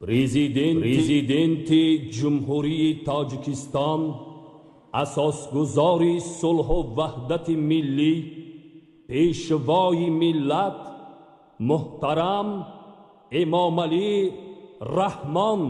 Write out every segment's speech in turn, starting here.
Президенти Ҷумҳурии Тоҷикистон, асосгузори сулҳу ваҳдати миллӣ, пешвои миллат муҳтарам Эмомалӣ Раҳмон.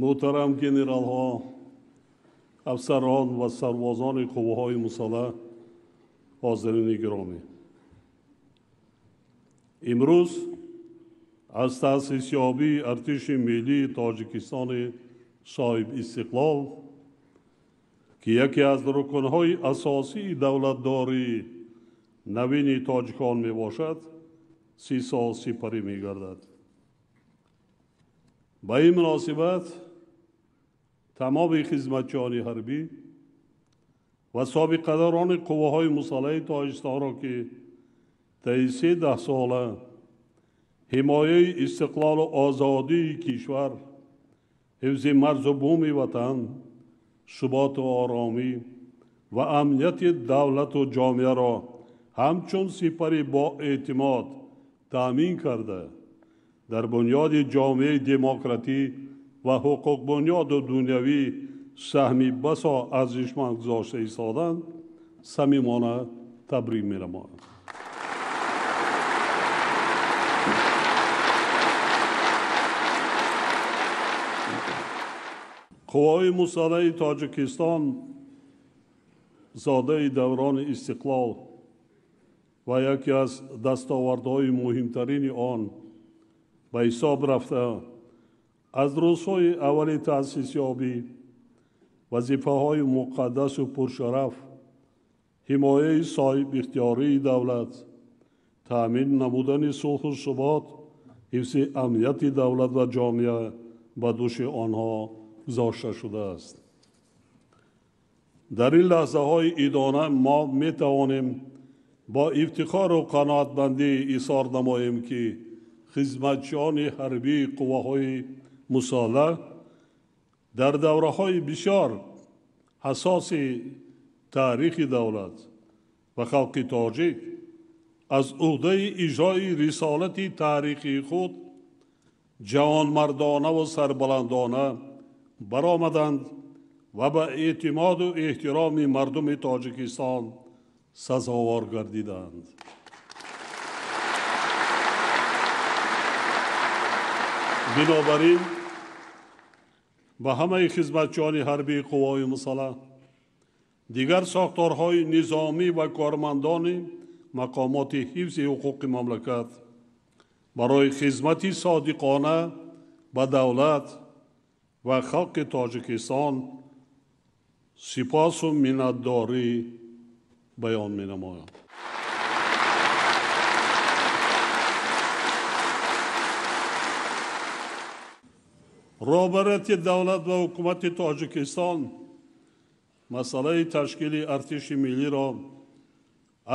Муҳтарам генералҳо, афсарон ва сарбозони қувваҳои мусаллаҳ, ҳозирини гиромӣ, имрӯз аз таъсисёбии Артиши миллии Тоҷикистони соҳибистиқлол, ки яке аз рукнҳои асосии давлатдории навини тоҷикон мебошад, 30 сол сипарӣ мегардад. Ба ин муносибат тамоми хизматчиёни ҳарбӣ ва собиқадорони қувваҳои мусаллаҳи Тоҷикистонро, ки таи 13 сола ҳимояи истиқлолу озодии кишвар, ҳифзи марзу буми ватан, суботу оромӣ ва амнияти давлату ҷомеаро ҳамчун сипари боэътимод таъмин карда, дар бунёди ҷомеаи демократӣ ва ҳуқуқбунёду дунявӣ саҳми басо арзишманд гузошта истоданд, самимона табрик менамоям. Қувваҳои мусаллаҳи Тоҷикистон зодаи даврони истиқлол ва яке аз дастовардҳои муҳимтарини он ба ҳисоб рафта, аз рӯзҳои аввали таъсисёбӣ вазифаҳои муқаддасу пуршараф, ҳимояи соҳибихтиёрии давлат, таъмин намудани сулҳу субот, ҳифзи амнияти давлат ва ҷомеа ба дӯши онҳо гузошта шудааст. Дар ин лаҳзаҳои идона мо метавонем бо ифтихору қаноатмандӣ изҳор намоем, ки хизматчиёни ҳарбии қувваҳои мусаллаҳ Дар давраҳои бисёр ҳассоси таърихи давлат ва халқи тоҷик аз уҳдаи иҷрои рисолати таърихии худ ҷавонмардона ва сарбаландона баромаданд ва ба эътимоду эҳтироми мардуми Тоҷикистон сазовор гардиданд. Бинобар ин ба ҳамаи хизматчиёни ҳарбии қувваҳои мусаллаҳ, дигар сохторҳои низомӣ ва кормандони мақомоти ҳифзи ҳуқуқи мамлакат барои хизмати содиқона ба давлат ва халқи Тоҷикистон сипосу миннатдорӣ баён менамоям. Роҳбарияти давлат ва ҳукумати Тоҷикистон масъалаи ташкили артиши миллиро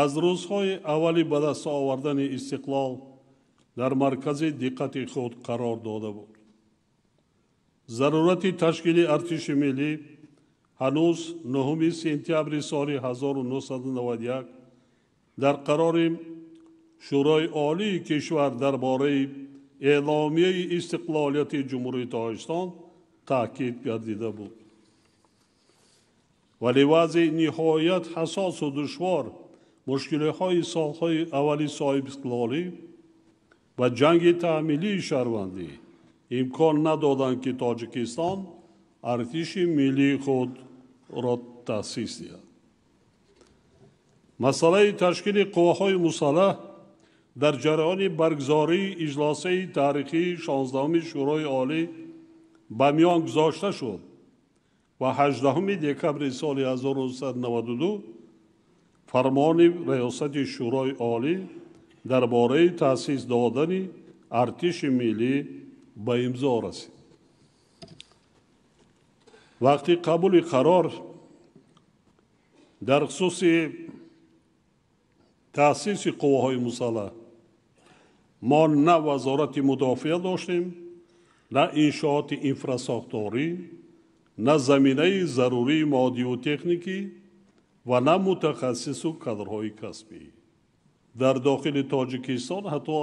аз рӯзҳои аввали ба даст овардани истиқлол дар маркази диққати худ қарор дода буд. Зарурати ташкили артиши миллӣ ҳанӯз 9 сентябри соли 1991 дар қарори Шӯрои Олии кишвар дар бораи эъломияи истиқлолияти Ҷумҳурии Тоҷикистон таъкид гардида буд. Вале вазъи ниҳоят ҳассосу душвор, мушкилиҳои солҳои аввали соҳибистиқлолӣ ва ҷанги таъмилии шаҳрвандӣ имкон надоданд, ки Тоҷикистон артиши миллии худро таъсис диҳад. Масъалаи ташкили қувваҳои мусаллаҳ дар ҷараёни баргузории иҷлосаи таърихии 16-уми Шӯрои Олӣ ба миён гузошта шуд ва 18 декабри соли 1992 фармони Раёсати Шӯрои Олӣ дар бораи таъсис додани артиши миллӣ ба имзо расид. Вақти қабули қарор дар хусуси таъсиси қувваҳои мусаллаҳ мо на вазорати мудофиа доштем, на иншооти инфрасохторӣ, на заминаи зарурии моддиву техникӣ ва на мутахассису кадрҳои касбӣ. Дар дохили Тоҷикистон ҳатто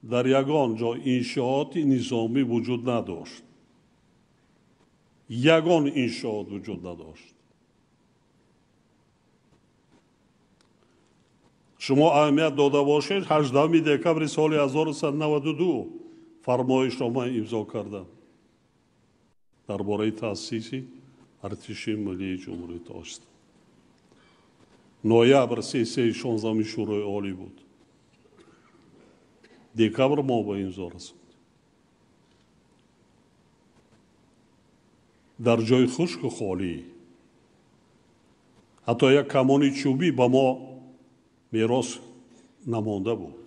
дар ягон ҷо иншооти низомӣ вуҷуд надошт. Ягон иншоот вуҷуд надошт. Шумо аҳамият дода бошед, 18 декабри соли 1992 фармоишро ман имзо кардам дар бораи таъсиси артиши миллии Ҷумҳурии Тоҷикистон. Ноябр сессияи 16-уми Шӯрои Олӣ буд. Декабр мо ба имзо расонд. Дар ҷои хушку холӣ ҳатто як камони чӯбӣ ба мо мерос намонда буд.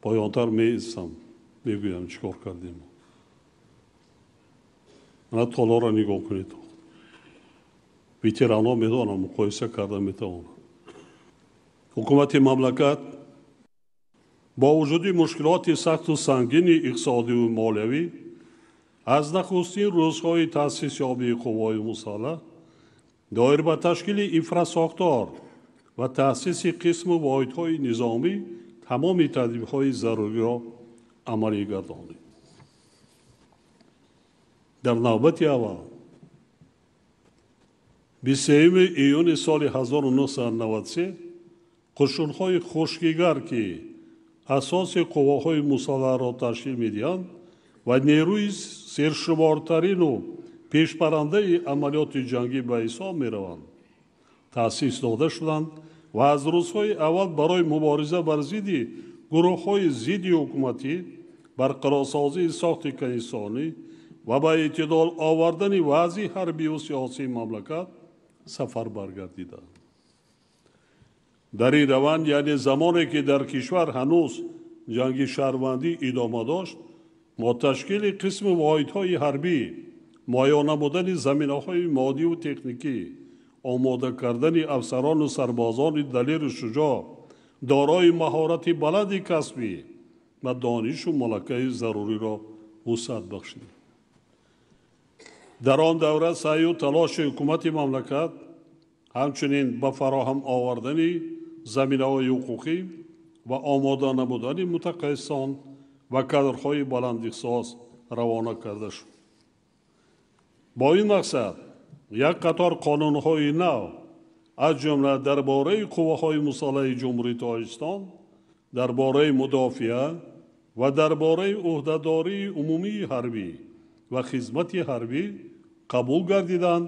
Поёнтар меистам, мегӯям чӣ кор кардем. Мана толорро нигоҳ кунед. Ветеранҳо медонам, муқоиса карда метавонам. Ҳукумати мамлакат бо вуҷуди мушкилоти сахту сангини иқтисодиву молиявӣ аз нахустин рӯзҳои таъсисёбии қувваҳои мусаллаҳ доир ба ташкили инфрасохтор ва таъсиси қисму воҳидҳои низомӣ тамоми тадбирҳои заруриро амалӣ гардонид. Дар навбати аввал 23 июни соли 1993 қушунҳои хушкигар, ки асоси қувваҳои мусаллаҳро ташкил медиҳанд ва нерӯи сершумортарину пешбарандаи амалиёти ҷангӣ ба ҳисоб мераванд, таъсис дода шуданд ва аз рӯзҳои аввал барои мубориза бар зидди гурӯҳҳои зидди ҳукуматӣ, барқарорсозии сохти конститутсионӣ ва ба эътидол овардани вазъи ҳарбиву сиёсии мамлакат сафарбар гардиданд. Дар ин раванд, яъне замоне ки дар кишвар ҳанӯз ҷанги шаҳрвандӣ идома дошт, мо ташкили қисми воҳидҳои ҳарбӣ, муайян намудани заминаҳои моддиву техникӣ, омода кардани афсарону сарбозони далеру шуҷоъ, дорои маҳорати баланди касбӣ ва донишу малакаи заруриро вусъат бахшидем. Дар он давра саъю талоши ҳукумати мамлакат ҳамчунин ба фароҳам овардани заминаҳои ҳуқуқӣ ва омода намудани мутахассисон ва кадрҳои баландихтисос равона карда шуд. Бо ин мақсад як қатор қонунҳои нав, аз ҷумла дар бораи қувваҳои мусаллаҳи Ҷумҳурии Тоҷикистон, дар бораи мудофиа ва дар бораи ӯҳдадории умумии ҳарбӣ ва хизмати ҳарбӣ қабул гардиданд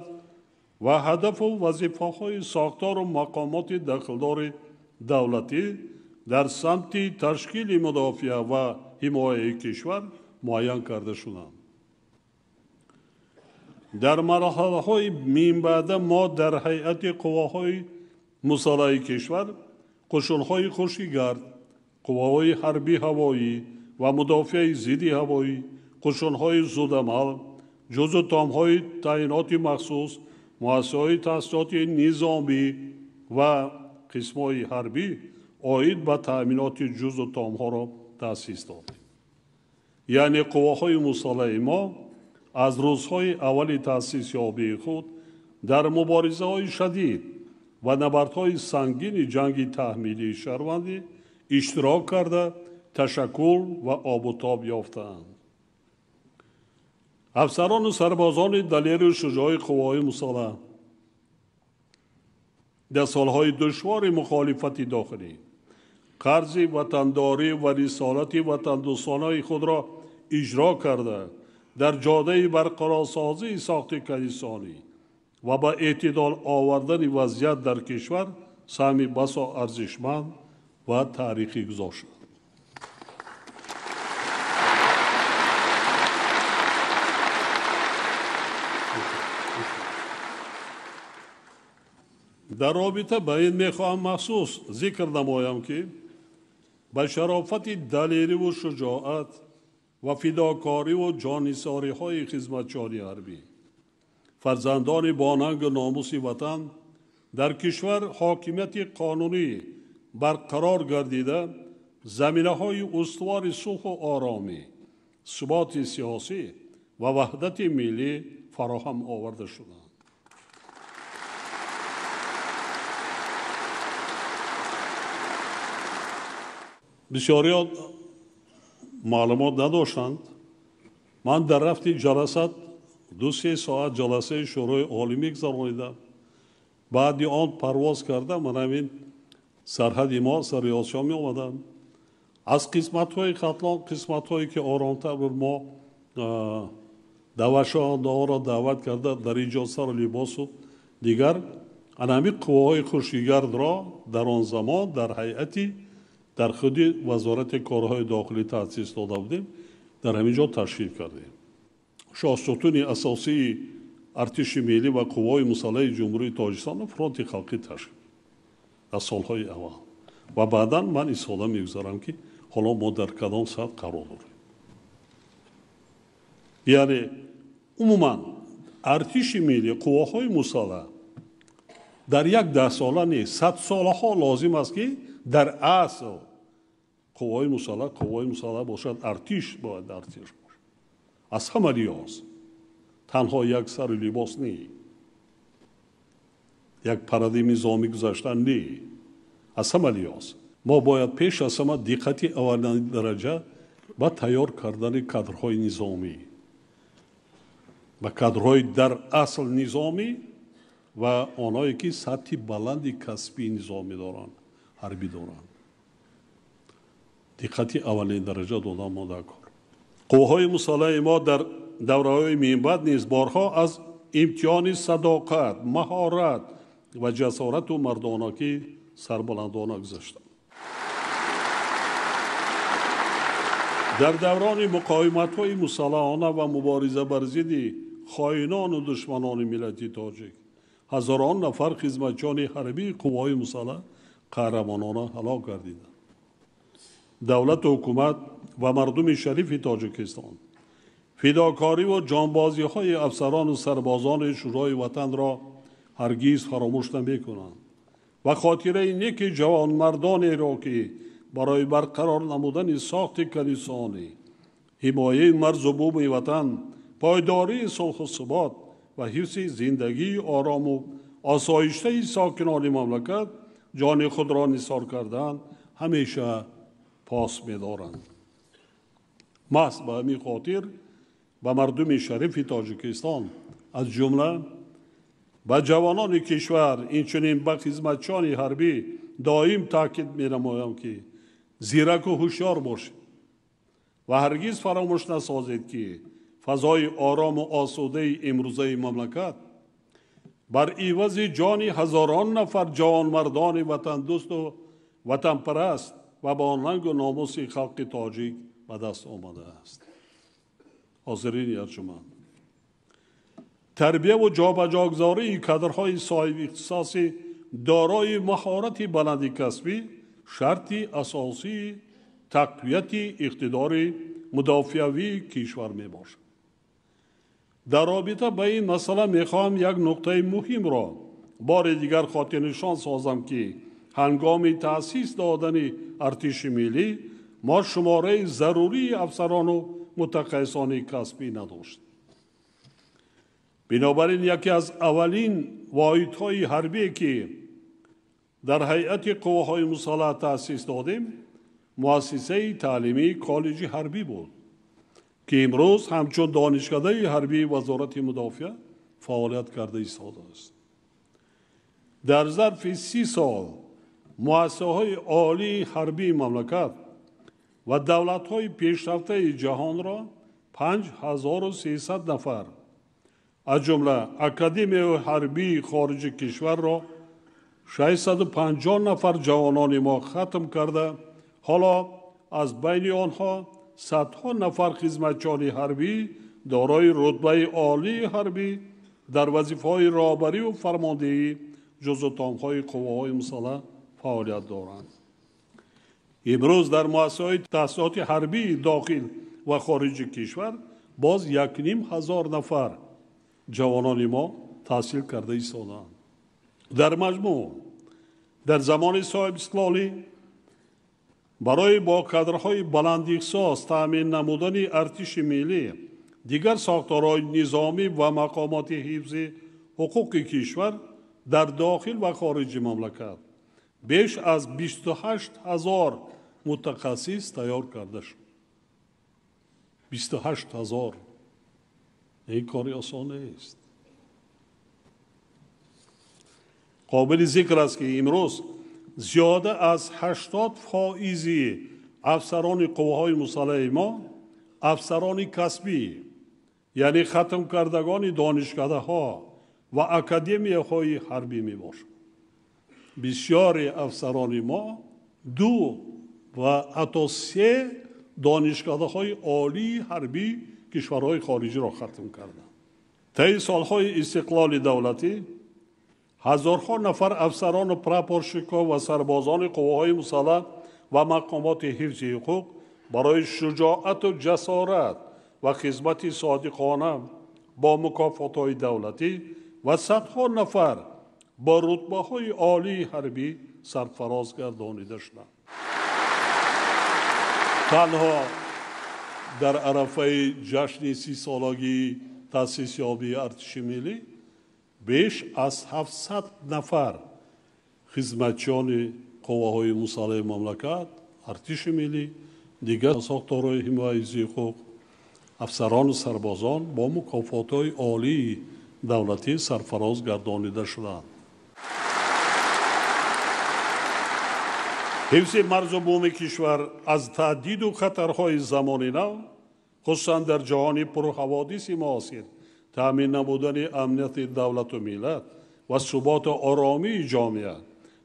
ва ҳадафу вазифаҳои сохтору мақомоти дахлдори давлатӣ дар самти ташкили мудофиа ва ҳимояи кишвар муайян карда шуданд. Дар марҳалаҳои минбаъда мо дар ҳайати қувваҳои мусаллаҳи кишвар қушунҳои хушкигард, қувваҳои ҳарбии ҳавоӣ ва мудофиаи зидди ҳавоӣ, қушунҳои зудамал, ҷузъу томҳои таъиноти махсус, муассисаҳои таҳсилоти низомӣ ва қисмҳои ҳарбӣ оид ба таъминоти ҷузъу томҳоро таъсис додем. Яъне қувваҳои мусаллаҳи мо аз рӯзҳои аввали таъсисёбии худ дар муборизаҳои шадид ва набардҳои сангини ҷанги таҳмилии шаҳрвандӣ иштирок карда, ташаккул ва обутоб ёфтаанд. Афсарону сарбозони далеру шуҷои қувваҳои мусаллаҳ дар солҳои душвори мухолифати дохилӣ қарзи ватандорӣ ва рисолати ватандӯстонаи худро иҷро карда, дар ҷодаи барқарорсозии сохти конститутсионӣ ва ба эътидол овардани вазъият дар кишвар саҳми басо арзишманд ва таърихӣ гузоштанд. Дар робита ба ин мехоҳам махсус зикр намоям, ки ба шарофати далериву шуҷоат ва фидокориву ҷоннисориҳои хизматчиёни ҳарбӣ, фарзандони бонангу номуси ватан дар кишвар ҳокимияти қонунӣ барқарор гардида, заминаҳои устувори сулҳу оромӣ, суботи сиёсӣ ва ваҳдати миллӣ фароҳам оварда шуданд. Бисёриён маълумот надоштанд. Ман дар рафти ҷаласа 2-3 соат ҷаласаи Шӯрои Олӣ мегузаронидам. Баъди он парвоз карда ман ҳамин сарҳади мо Сариосиё меомадам. Аз қисматҳои Хатлон, қисматҳое ки оромтар буд, мо даъватшавандаҳоро даъват карда дар ин ҷо сару либосу дигар ана ҳамин қувваҳои хушкигардро дар он замон дар ҳайати дар худи вазорати корҳои дохилӣ таъсис дода будем, дар ҳамин ҷо ташкил кардем. Шоҳсутуни асосии артиши миллӣ ва қувваҳои мусаллаҳи Ҷумҳурии Тоҷикистонро фронти халқӣ ташкил дар солҳои аввал. Ва баъдан ман истифода мегузарам, ки ҳоло мо дар кадом сатҳ қарор дорем. Яъне умуман артиши миллӣ, қувваҳои мусаллаҳ дар як даҳсола нест, садсолаҳо лозим аст, ки дар асл қувваҳои мусаллаҳ бошад, артиш бояд артиш бошад. Аз ҳама лиҳоз танҳо як сару либос не, як паради низомӣ гузаштан не, аз ҳама лиҳоз мо бояд пеш аз ҳама диққати аввалини дараҷа ба тайёр кардани кадрҳои низомӣ, ба кадрҳои дар асл низомӣ ва онҳое ки сатҳи баланди касбии низомӣ доранд, ҳарбӣ доранд. Диққати аввалин дараҷа додан мо дар кор. Қувваҳои мусаллаҳи мо дар давраҳои минбаъд низ борҳо аз имтиҳони садоқат, маҳорат ва ҷасорату мардонакӣ сарбаландона гузаштанд. Дар даврони муқовиматҳои мусаллаҳона ва мубориза бар зидди хоинону душманони миллати тоҷик ҳазорон нафар хизматчиёни ҳарбии қувваҳои мусаллаҳ қаҳрамонона ҳалок гардиданд. Давлату ҳукумат ва мардуми шарифи Тоҷикистон фидокориву ҷонбозиҳои афсарону сарбозони Шӯрои ватанро ҳаргиз фаромӯш намекунанд ва хотираи неки ҷавонмардонеро, ки барои барқарор намудани сохти конститутсионӣ, ҳимояи марзу буми ватан Пойдории сулҳу субот ва ҳифзи зиндагии орому осоиштаи сокинони мамлакат ҷони худро нисор кардан ҳамеша пос медоранд. Маҳз ба ҳамин хотир ба мардуми шарифи Тоҷикистон, аз ҷумла ба ҷавонони кишвар, инчунин ба хизматчиёни ҳарбӣ доим таъкид менамоям, ки зираку ҳушёр бошед ва ҳаргиз фаромӯш насозед, ки фазои орому осудаи имрӯзаи мамлакат бар ивази ҷони ҳазорон нафар ҷавонмардони ватандӯсту ватанпараст ва бо нангу номуси халқи тоҷик ба даст омадааст. Ҳозирини арҷуманд, тарбияву ҷобаҷогузории кадрҳои соҳибихтисоси дорои маҳорати баланди касбӣ шарти асосии тақвияти иқтидори мудофиавии кишвар мебошад. Дар робита ба ин масъала мехоҳам як нуқтаи муҳимро бори дигар хотирнишон созам, ки ҳангоми таъсис додани артиши миллӣ мо шумораи зарурии афсарону мутахассисони касбӣ надошт. Бинобар ин яке аз аввалин воҳидҳои ҳарбие, ки дар ҳайати қувваҳои мусаллаҳ таъсис додем, муассисаи таълимии коллеҷи ҳарбӣ буд, ки имрӯз ҳамчун донишкадаи ҳарбии Вазорати мудофиа фаъолият карда истодааст. Дар зарфи 30 сол муассисаҳои олии ҳарбии мамлакат ва давлатҳои пешрафтаи ҷаҳонро 5300 нафар, аз ҷумла Академияи ҳарбии хориҷи кишварро 650 нафар ҷавонони мо хатм карда, ҳоло аз байни онҳо садҳо нафар хизматчиёни ҳарбӣ дорои рутбаи олии ҳарбӣ дар вазифаҳои роҳбарию фармондеҳӣ ҷузутомҳои қувваҳои мусаллаҳ фаъолият доранд. Имрӯз дар муассисаҳои таҳсилоти ҳарбии дохил ва хориҷи кишвар боз 1500 нафар ҷавонони мо таҳсил карда истодаанд. Дар маҷмӯъ дар замони соҳибистиқлолӣ барои бо кадрҳои баландихтисос таъмин намудани артиши миллӣ, дигар сохторҳои низомӣ ва мақомоти ҳифзи ҳуқуқи кишвар дар дохил ва хориҷи мамлакат беш аз 28 000 мутахассис тайёр карда шуд. 28 000. Ин кори осон нест. Қобили зикр аст, ки имрӯз зиёда аз 80% афсарони қувваҳои мусаллаҳи мо афсарони касбӣ, яъне хатмкардагони донишкадаҳо ва академияҳои ҳарбӣ мебошанд. Бисёри афсарони мо 2 ва ҳатто 3 донишкадаҳои олии ҳарбии кишварҳои хориҷиро хатм карданд. Таи солҳои истиқлоли давлатӣ ҳазорҳо нафар афсарону прапорщикҳо ва сарбозони қувваҳои мусаллаҳ ва мақомоти ҳифзи ҳуқуқ барои шуҷоату ҷасорат ва хизмати содиқона бо мукофотҳои давлатӣ ва садҳо нафар бо рутбаҳои олии ҳарбӣ сарфароз гардонида шуданд. Танҳо дар арафаи ҷашни 30-солагии таъсисёбии артиши миллӣ беш аз 700 нафар хизматчиёни қувваҳои мусаллаҳи мамлакат, артиши миллӣ, дигар сохторҳои ҳимояи ҳуқуқ, афсарону сарбозон бо мукофотҳои олии давлатӣ сарфароз гардонида шуданд. Ҳифзи марзу буми кишвар аз таҳдиду хатарҳои замони нав, хусусан дар ҷаҳони пурҳаводиси муосир, таъмин намудани амнияти давлату миллат ва суботу оромии ҷомеа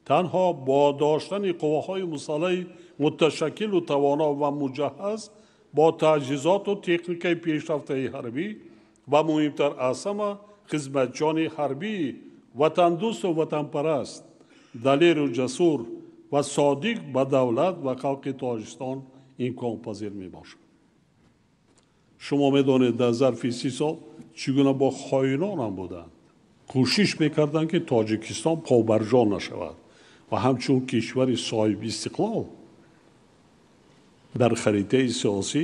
танҳо бо доштани қувваҳои мусаллаҳи муташаккилу тавоно ва муҷаҳҳаз бо таҷҳизоту техникаи пешрафтаи ҳарбӣ ва муҳимтар аз ҳама хизматчиёни ҳарбии ватандӯсту ватанпараст, далеру ҷасур ва содиқ ба давлат ва халқи Тоҷикистон имконпазир мебошад. Шумо медонед, дар зарфи 30 сол чӣ гуна бо хоинонам буданд. Кӯшиш мекарданд, ки Тоҷикистон побарҷо нашавад ва ҳамчун кишвари соҳибистиқлол дар харитаи сиёсӣ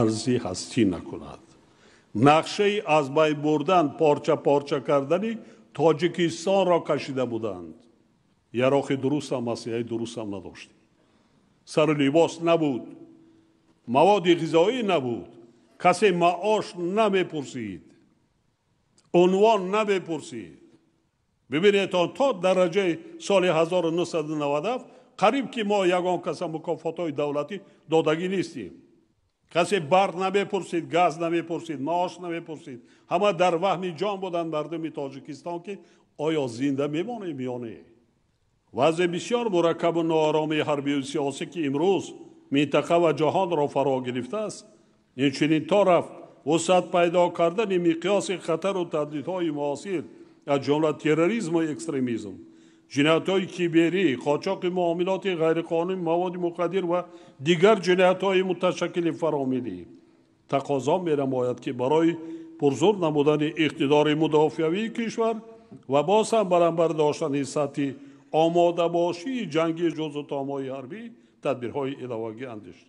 арзи ҳастӣ накунад. Нақшаи аз байн бурдан, порча-порча кардани Тоҷикистонро кашида буданд. Яроқи дурустам, аслиҳаи дурустам надоштем. Сару либос набуд, маводи ғизоӣ набуд, касе маош намепурсид, унвон намепурсид. Бибинед, то дараҷаи соли 1997 қариб ки мо ягон каса мукофотҳои давлатӣ додагӣ нестем. Касе барқ намепурсид, газ намепурсид, маош намепурсид. Ҳама дар ваҳми ҷон буданд мардуми Тоҷикистон, ки оё зинда мемонем ё не. Вазъи бисёр мураккабу нооромии ҳарбию сиёсӣ, ки имрӯз минтақа ва ҷаҳонро фаро гирифтааст, инчунин то рафт вусъат пайдо кардани миқёси хатару таҳдидҳои муосир, аз ҷумла терроризму экстремизм, ҷиноятҳои киберӣ, қочоқи муомилоти ғайриқонунии маводи муқаддир ва дигар ҷиноятҳои муташаккили фаромиллӣ тақозо менамояд, ки барои пурзур намудани иқтидори мудофиавии кишвар ва боз ҳам баланд бардоштани сатҳи омодабошии ҷанги ҷузутомҳои ҳарбӣ тадбирҳои иловагӣ андешид.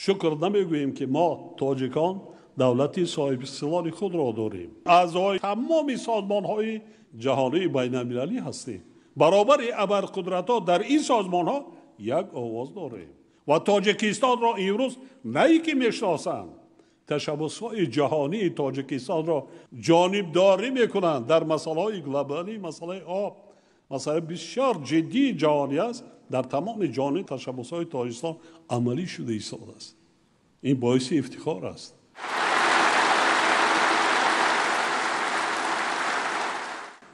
Шукр намегӯем, ки мо тоҷикон давлати соҳибистиқлоли худро дорем. Аъзои тамоми созмонҳои ҷаҳонии байналмилалӣ ҳастем. Баробари абарқудратҳо дар ин созмонҳо як овоз дорем ва Тоҷикистонро имрӯз на ин ки мешиносанд, ташаббусҳои ҷаҳонии Тоҷикистонро ҷонибдорӣ мекунанд дар масъалаҳои глобалӣ, масъалаи об, масъалаи бисёр ҷиддии ҷаҳонӣ аст. Дар тамоми ҷаҳонӣ ташаббусҳои Тоҷикистон амалӣ шуда истодааст. Ин боиси ифтихор аст.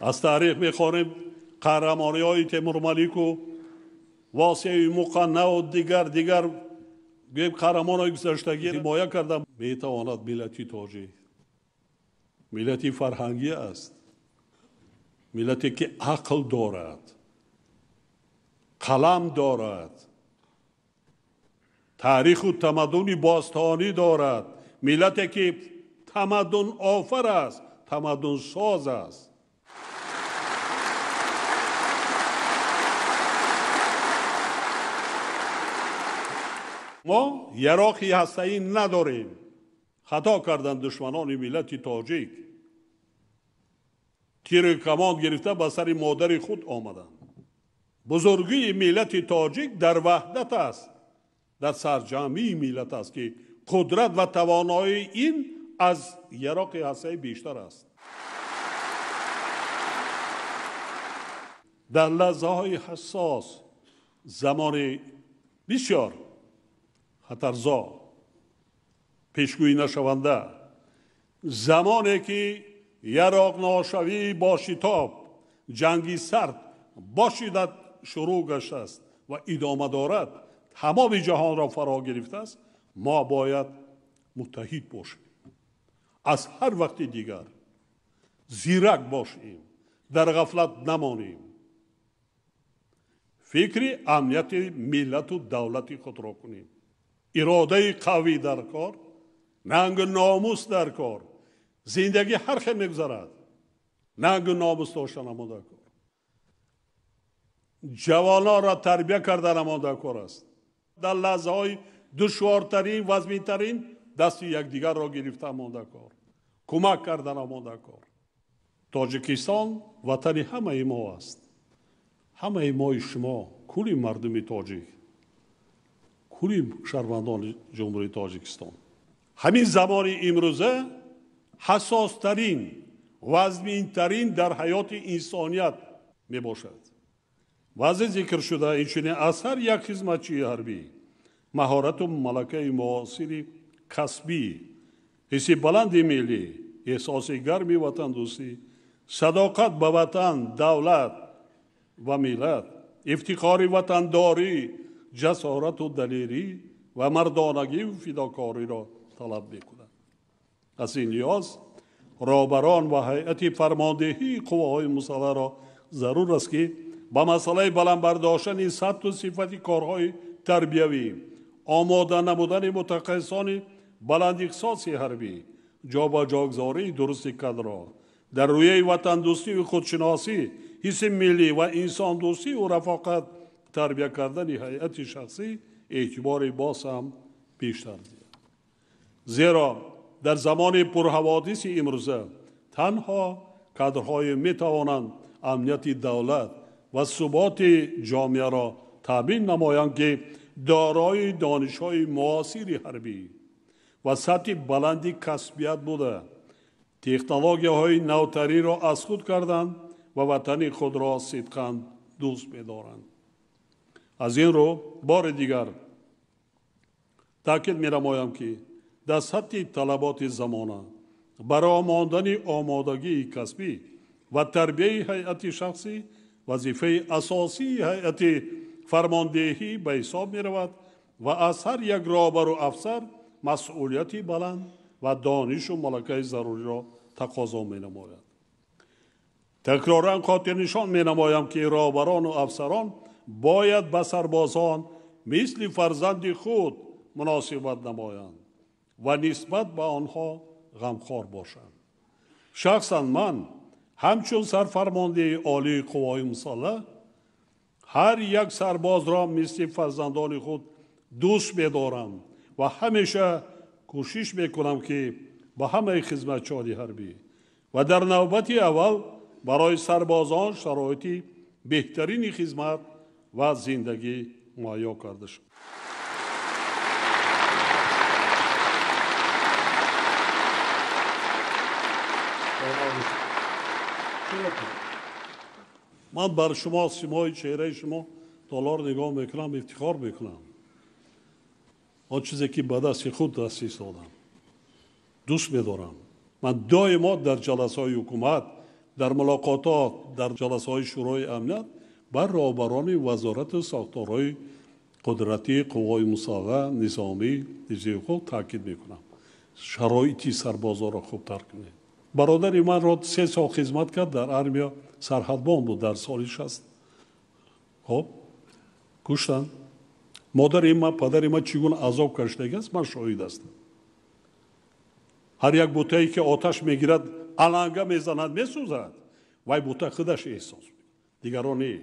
Аз таърих мехонем қаҳрамониҳои Темурмалику, Восеи Муқаннаву дигар қаҳрамонҳои гузаштагӣ ҳимоя карда метавонад. Миллати тоҷик миллати фарҳангӣ аст, миллате ки ақл дорад, қалам дорад, таъриху тамаддуни бостонӣ дорад, миллате ки тамаддунофар аст, тамаддунсоз аст. Мо яроқи ҳастаӣ надорем. Хато карданд душманони миллати тоҷик. Тиру камон гирифта ба сари модари худ омаданд. Бузургии миллати тоҷик дар ваҳдат аст, дар сарҷамъии миллат аст, ки қудрат ва тавоноии ин аз яроқи ҳастаӣ бештар аст. Дар лаҳзаҳои ҳассос, замони бисёр хатарзо, пешгӯӣ нашаванда, замоне ки яроқношавӣ бо шитоб, ҷанги сард бо шиддат шурӯъ гаштааст ва идома дорад, тамоми ҷаҳонро фаро гирифтааст, мо бояд муттаҳид бошем. Аз ҳар вақти дигар зирак бошем, дар ғафлат намонем. Фикри амнияти миллату давлати худро кунем. Иродаи қавӣ дар кор, нангу номус дар кор. Зиндагӣ ҳар хел мегузарад, нангу номус доштан дар кор. Ҷавононро тарбия кардан дар кор аст. Дар лаҳзаҳои душвортарин, вазминтарин дасти якдигарро гирифтан дар кор, кӯмак кардан дар кор. Тоҷикистон ватани ҳамаи мо аст. Ҳамаи мои шумо, кулли мардуми тоҷик, кулли шаҳрвандони Ҷумҳурии Тоҷикистон. Ҳамин замони имрӯза ҳассостарин, вазминтарин дар ҳаёти инсоният мебошад. Вазъи зикршуда инчунин аз ҳар як хизматчии ҳарбӣ маҳорату малакаи муосири касбӣ, ҳисси баланди миллӣ, эҳсоси гарми ватандӯстӣ, садоқат ба ватан, давлат ва миллат, ифтихори ватандорӣ, ҷасорату далерӣ ва мардонагию фидокориро талаб мекунад. Аз ин лиҳоз роҳбарон ва ҳайати фармондеҳии қувваҳои мусаллаҳро зарур аст, ки ба масъалаи баланд бардоштани сатҳу сифати корҳои тарбиявӣ, омода намудани мутахассисони баландихтисоси ҳарбӣ, ҷобаҷогузории дурусти кадрҳо, дар рӯяи ватандӯстию худшиносӣ, ҳисси миллӣ ва инсондӯстию рафоқат тарбия кардани ҳайати шахсӣ эътибори боз ҳам бештар диҳад. Зеро Дар замони пурҳаводиси имрӯза танҳо кадрҳое метавонанд амнияти давлат ва суботи ҷомеаро таъмин намоянд, ки дорои донишҳои муосири ҳарбӣ ва сатҳи баланди касбият буда, технологияҳои навтариро аз худ карданд ва ватани худро сидқан дӯст медоранд. Аз ин рӯ бори дигар таъкид менамоям, ки дар сатҳи талаботи замона баромондани омодагии касбӣ ва тарбияи ҳайати шахсӣ вазифаи асосии ҳайати фармондеҳӣ ба ҳисоб меравад ва аз ҳар як роҳбару афсар масъулияти баланд ва донишу малакаи заруриро тақозо менамояд. Такроран хотирнишон менамоям, ки роҳбарону афсарон бояд ба сарбозон мисли фарзанди худ муносибат намоянд ва нисбат ба онҳо ғамхор бошанд. Шахсан ман ҳамчун сарфармондеҳи олии қувваҳои мусаллаҳ ҳар як сарбозро мисли фарзандони худ дӯст медорам ва ҳамеша кӯшиш мекунам, ки ба ҳамаи хизматчиёни ҳарбӣ ва дар навбати аввал барои сарбозон шароити беҳтарини хизмат ва зиндагӣ муҳайё карда шавад. Ман бар шумо, симои чеҳраи шумо доллар нигоҳ мекунам, ифтихор мекунам. Он чизе ки ба дасти худ даст истодам, дӯст медорам. Ман доимо дар ҷаласаҳои ҳукумат, дар мулоқотот, дар ҷаласаҳои шӯрои амният бар роҳбарони вазорату сохторҳои қудратии қувваҳои мусаллаҳ, низомӣ, ҳифзи ҳуқуқ таъкид мекунам. Шароити сарбозоро хубтар кунед. Бародари манро 3 сол хизмат кард дар армия, сарҳадбон буд дар соли 60. Хоб, куштанд. Модари ман, падари ман чӣ гуна азоб кашидагиаст, ман шоҳид ҳастам. Ҳар як бутае ки оташ мегирад, аланга мезанад, месӯзад, вай бута худаш эҳсос мекунад, дигарон не.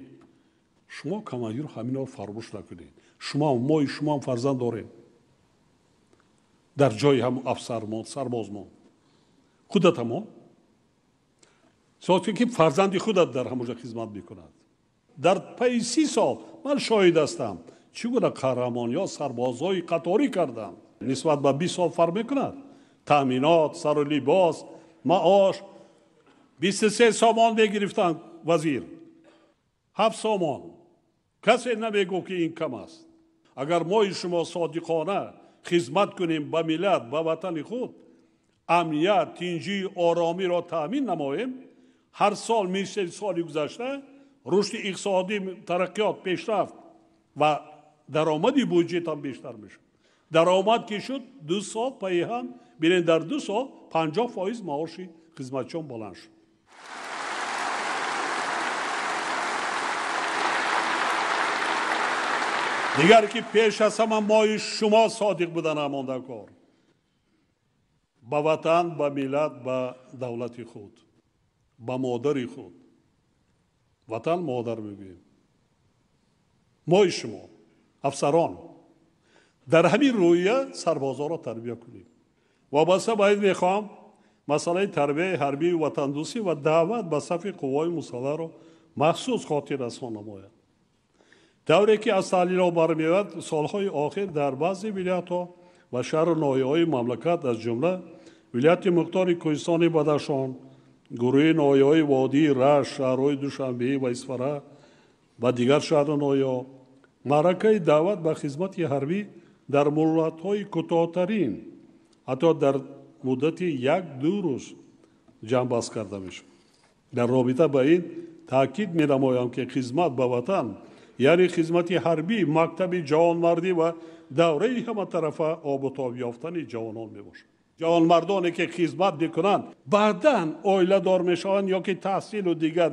Шумо командир ҳаминро фаромӯш накунед. Шумо, мои шумоам фарзанд дорем. Дар ҷои ҳам афсармон, сарбозмон. Худатамон соате ки фарзанди худат дар ҳамонҷо хизмат мекунад. Дар пайи 30 сол ман шоҳид ҳастам, чӣ гуна қаҳрамон ё сарбозҳои қаторӣ кардам. Нисбат ба 20 сол фарқ мекунад. Таъминот, сару либос, маош 23 сомон мегирифтанд вазир, 7 сомон. Касе намегӯ ки ин кам аст. Агар мои шумо содиқона хизмат кунем ба миллат, ба ватани худ, амният, тинҷӣ, оромиро таъмин намоем, ҳар сол мисли соли гузашта рушди иқтисодӣ, тараққиёт, пешрафт ва даромади буҷет ҳам бештар мешавад. Даромад ки шуд 2 сол пайи ҳам, бинед, дар 2 сол 50% маоши хизматчиён баланд шуд. Дигар ки пеш аз ҳама мои шумо содиқ будан ҳамонда кор ба ватан, ба миллат, ба давлати худ, ба модари худ. Ватан модар мегӯем. Мои шумо афсарон дар ҳамин рӯя сарбозоро тарбия кунем. Вобаста ба ин мехоҳам масъалаи тарбияи ҳарбии ватандӯстӣ ва даъват ба сафи қувваҳои мусаллаҳро махсус хотиррасон намояд. Давре ки аз таҳлилҳо бармеояд, солҳои охир дар баъзе вилоятҳо ва шаҳру ноҳияҳои мамлакат, аз ҷумла вилояти мухтори Кӯҳистони Бадахшон, гурӯҳи ноҳияҳои водии Рашт, шаҳрҳои Душанбе ва Исфара ва дигар шаҳру ноҳияҳо, маъракаи даъват ба хизмати ҳарбӣ дар муҳлатҳои кӯтоҳтарин, ҳатто дар муддати 1-2 рӯз ҷамъбаст карда мешавад. Дар робита ба ин таъкид менамоям, ки хизмат ба ватан, яъне хизмати ҳарбӣ, мактаби ҷавонмардӣ ва давраи ҳаматарафа обутоб ёфтани ҷавонон мебошад. Ҷавонмардоне ки хизмат мекунанд, баъдан оиладор мешаванд ё ки таҳсилу дигар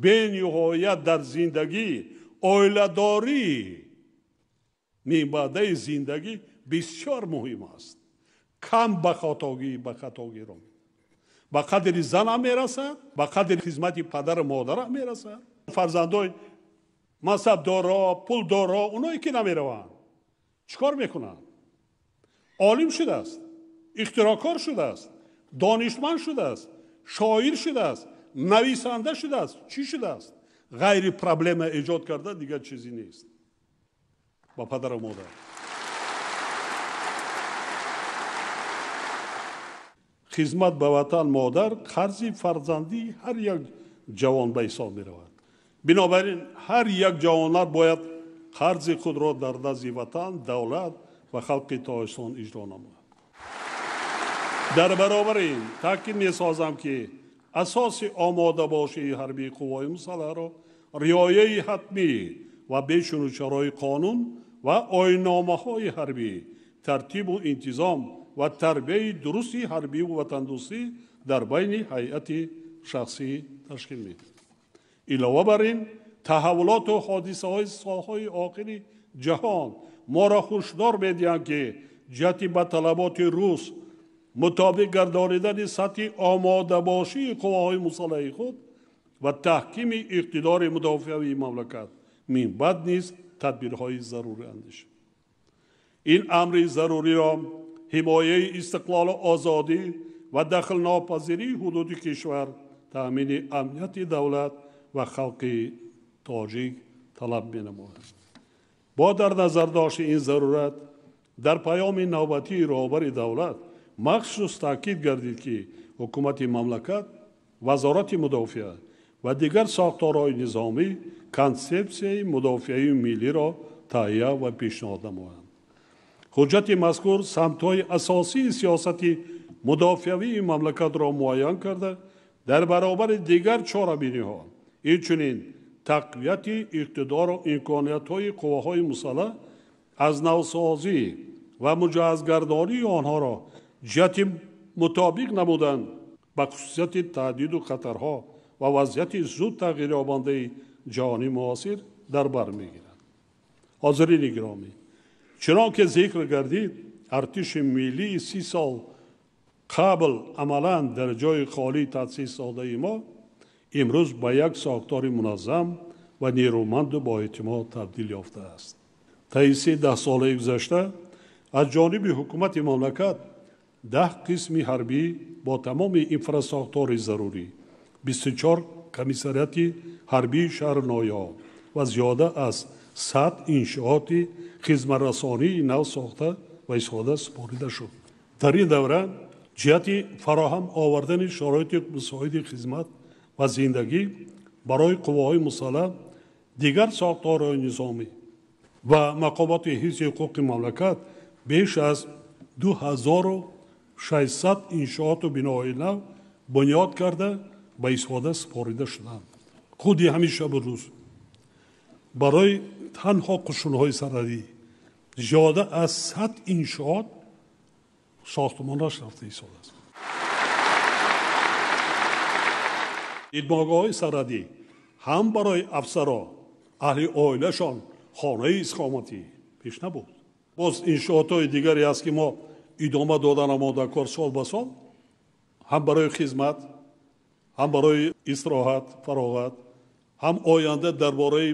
бениҳоят дар зиндагӣ, оиладорӣ минбаъдаи зиндагӣ бисёр муҳим аст. Кам ба хатогиро ба қадри занам мерасад, ба қадри хизмати падару модарам мерасад. Фарзандои мансабдоро, пулдоро, оное ки намераванд, чӣ кор мекунанд? Олим шудааст, Ихтироъкор шудааст, донишманд шудааст, шоир шудааст, нависанда шудааст, чӣ шудааст? Ғайри проблема эҷод карда дигар чизе нест. Ба падару модар. Хизмат ба ватан модар қарзи фарзандии ҳар як ҷавон ба ҳисоб меравад. Бинобар ин ҳар як ҷавонар бояд қарзи худро дар назди ватан, давлат ва халқи Тоҷикистон иҷро намояд. Дар баробари ин таъкид месозам, ки асоси омодабошии ҳарбии қувваҳои мусаллаҳро риояи ҳатмӣ ва бешунучарои қонун ва оинномаҳои ҳарбӣ, тартибу интизом ва тарбияи дурусти ҳарбиву ватандӯстӣ дар байни ҳайати шахсӣ ташкил медиҳад. Илова бар ин, таҳаввулоту ҳодисаҳои солҳои охири ҷаҳон моро ҳушдор медиҳанд, ки ҷиҳати ба талаботи рӯз мутобиқ гардонидани сатҳи омодабошии қувваҳои мусаллаҳи худ ва таҳкими иқтидори мудофиавии мамлакат минбаъд низ тадбирҳои зарурӣ андешид. Ин амри заруриро ҳимояи истиқлолу озодӣ ва дахлнопазирии ҳудуди кишвар, таъмини амнияти давлат ва халқи тоҷик талаб менамояд. Бо дар назардошти ин зарурат дар паёми навбатии роҳбари давлат махсус таъкид гардид, ки ҳукумати мамлакат, вазорати мудофиа ва дигар сохторҳои низомӣ консепсияи мудофиаи миллиро таҳия ва пешниҳод намоянд. Ҳуҷҷати мазкур самтҳои асосии сиёсати мудофиавии мамлакатро муайян карда, дар баробари дигар чорабиниҳо инчунин тақвияти иқтидору имкониятҳои қувваҳои мусаллаҳ аз навсозӣ ва муҷаҳҳазгардонии онҳоро ҷиҳати мутобиқ намудан ба хусусияти таҳдиду хатарҳо ва вазъияти зуд тағйирёбандаи ҷаҳонии муосир дар бар мегирад. Ҳозирини гиромӣ, чунон ки зикр гардид, артиши миллии 30 сол қабл амалан дар ҷои холӣ таъсис додаи мо имрӯз ба як сохтори муназзам ва нерӯманду боэътимод табдил ёфтааст. Таи се даҳсолаи гузашта аз ҷониби ҳукумати мамлакат 10 қисми ҳарбӣ бо тамоми инфрасохтори зарурӣ, 24 комиссариати ҳарбии шаҳру ноҳияҳо ва зиёда аз 100 иншооти хизматрасонии нав сохта ва истифода супорида шуд. Дар ин давра ҷиҳати фароҳам овардани шароити мусоиди хизмат ва зиндагӣ барои қувваҳои мусаллаҳ, дигар сохторҳои низомӣ ва мақомоти ҳифзи ҳуқуқи мамлакат беш аз 2600 иншооту биноҳои нав бунёд карда ба истифода супорида шуданд. Худи ҳамин шабу рӯз барои танҳо қушунҳои сарҳадӣ зиёда аз 100 иншоот сохтмонаш рафта истодааст. Дидбонгоҳҳои сарҳадӣ ҳам барои афсаро, аҳли оилашон хонаи истиқоматӣ пеш набуд. Боз иншоотҳои дигаре аст, ки мо идома додан омодакор сол ба сол, ҳам барои хизмат, ҳам барои истироҳат, фароғат, ҳам оянда дар бораи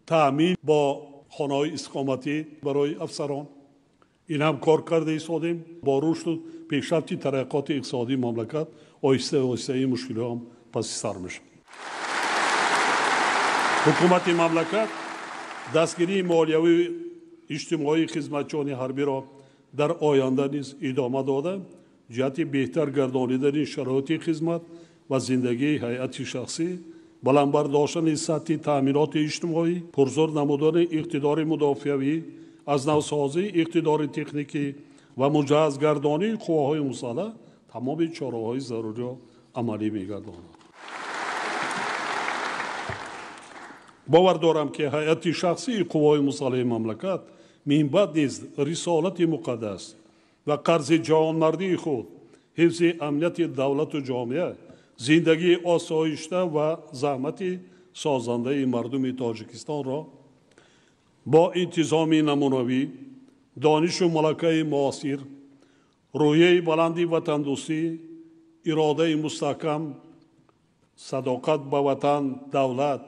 таъмин бо хонаҳои истиқоматӣ барои афсарон. Ин ҳам кор карда истодем. Бо рушду пешрафти тараққиёти иқтисодии мамлакат оҳиста оҳиста ин мушкилиҳо ҳам паси сар мешавад. Ҳукумати мамлакат дастгирии молиявию иҷтимоии хизматчиёни ҳарбиро дар оянда низ идома дода, ҷиҳати беҳтар гардонидани шароити хизмат ва зиндагии ҳайати шахсӣ, баланд бардоштани сатҳи таъминоти иҷтимоӣ, пурзур намудани иқтидори мудофиавӣ, аз навсозии иқтидори техникӣ ва муҷаҳҳазгардонии қувваҳои мусаллаҳ тамоми чораҳои заруриро амалӣ мегардонад. Бовар дорам, ки ҳайати шахсии қувваҳои мусаллаҳи мамлакат минбаъд низ рисолати муқаддас ва қарзи ҷавонмардии худ, ҳифзи амнияти давлату ҷомеа, зиндагии осоишта ва заҳмати созандаи мардуми Тоҷикистонро бо интизоми намунавӣ, донишу малакаи муосир, рӯҳияи баланди ватандӯстӣ, иродаи мустаҳкам, садоқат ба ватан, давлат,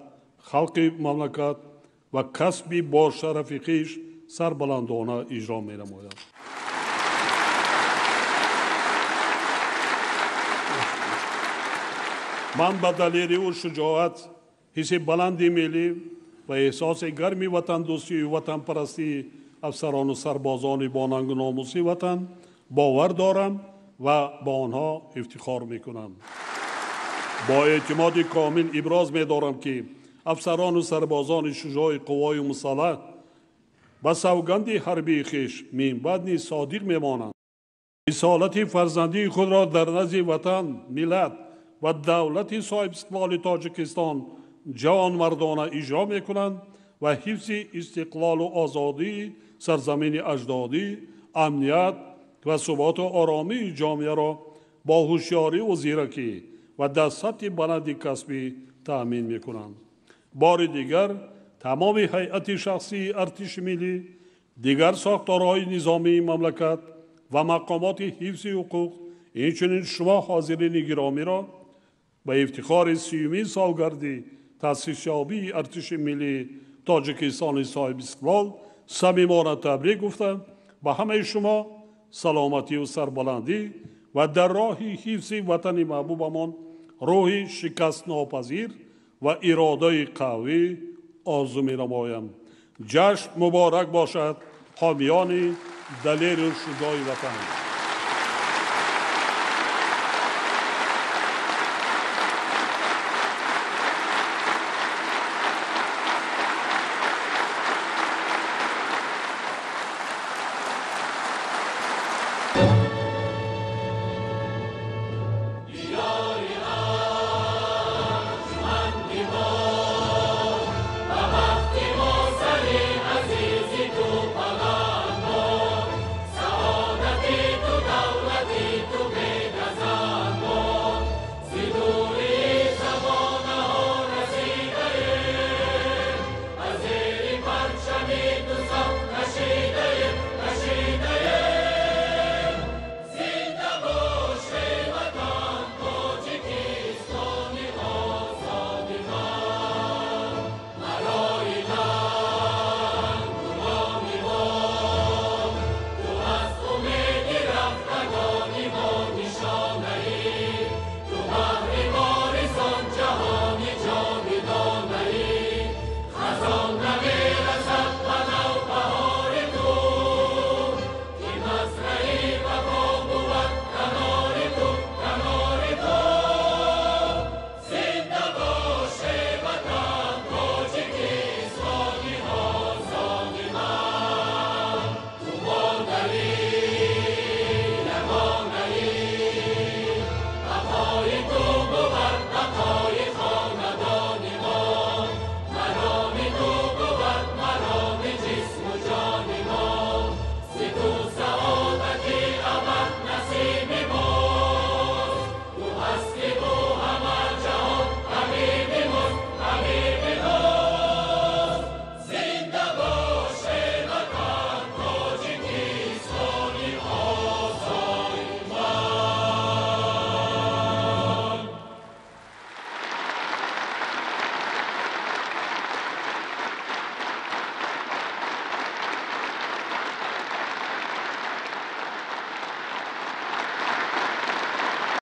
халқи мамлакат ва касби бошарафи хеш сарбаландона иҷро менамояд. Ман ба далериву шуҷоат, ҳисси баланди миллӣ ва эҳсоси гарми ватандӯстию ватанпарастии афсарону сарбозони бонангу номуси ватан бовар дорам ва ба онҳо ифтихор мекунам. Бо эътимоди комил иброз медорам, ки афсарону сарбозони шуҷои қуввои мусаллаҳ ба савганди ҳарбии хеш минбаъд низ содиқ мемонанд, рисолати фарзандии худро дар назди ватан, миллат ва давлати соҳибистиқлоли Тоҷикистон ҷавонмардона иҷро мекунанд ва ҳифзи истиқлолу озодии сарзамини аҷдодӣ, амният ва суботу оромии ҷомеаро бо ҳушёриву зиракӣ ва дар сатҳи баланди касбӣ таъмин мекунанд. Бори дигар тамоми ҳайати шахсии артиши миллӣ, дигар сохторҳои низомии мамлакат ва мақомоти ҳифзи ҳуқуқ, инчунин шумо ҳозирини гиромиро ба ифтихори 30-юмин солгарди таъсисёбии артиши миллии Тоҷикистони соҳибистиқлол самимона табрик гуфта, ба ҳамаи шумо саломатию сарбаландӣ ва дар роҳи ҳифзи ватани маҳбубамон рӯҳи шикастнопазир ва иродаи қавӣ орзу менамоям. Ҷашн муборак бошад, ҳомиёни далеру шуҷои ватан!